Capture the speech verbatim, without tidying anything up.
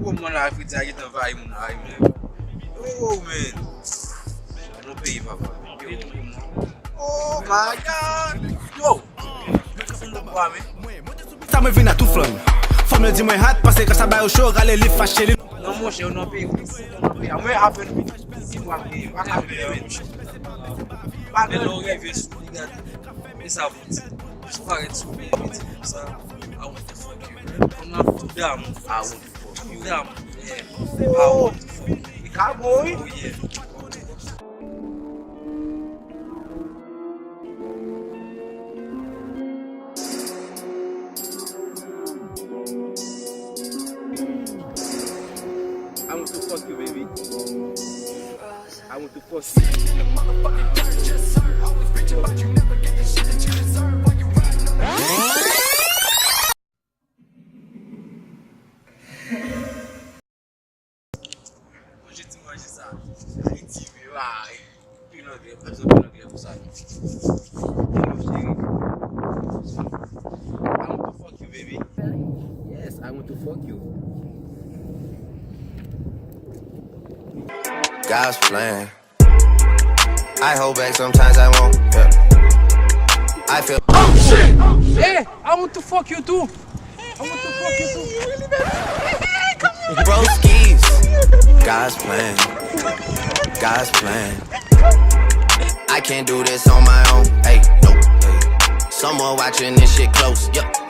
Kòman la fredi a gentan anvayi moun la, wi, men. Oh, man. Nan peyi, papa. Yo, oh my God. Yo. Mwen konn nan bwa, men. Sa mwen vin a tout flann. Fanm yo di mwen hot, paske gras a ba yo cho, rale li fache li. Non, monchè, yo nan peyi, yo nan peyi. Mwen apèn vin. Si mwen ap vin, pa ka vin, monchè. Pa gen lè w rive sou li, gade. E sa pou di. Jis parèt sou li, li di konsa. I want to fuck you. Fanm nan fou damou. I want to fuck you. Fou damou. Yeah. I want to fuck you. Li ka bon, wi. Oh, yeah. I want to fuck you, baby. I want to fuck you. Manje ti manje sa. Ayiti, wi, wi. Pil anglè, pa bezwen pil anglè pou sa, non. Hello, cheri. I want to fuck you, baby. Yes, I want to fuck you. God's plan. I hold back sometimes I won't. Yeah. I feel. Oh shit! Hey, I want to fuck you too. I want to fuck you too. Broskies. God's plan. God's plan. I can't do this on my own. Hey, nope. Hey. Someone watching this shit close. Yup.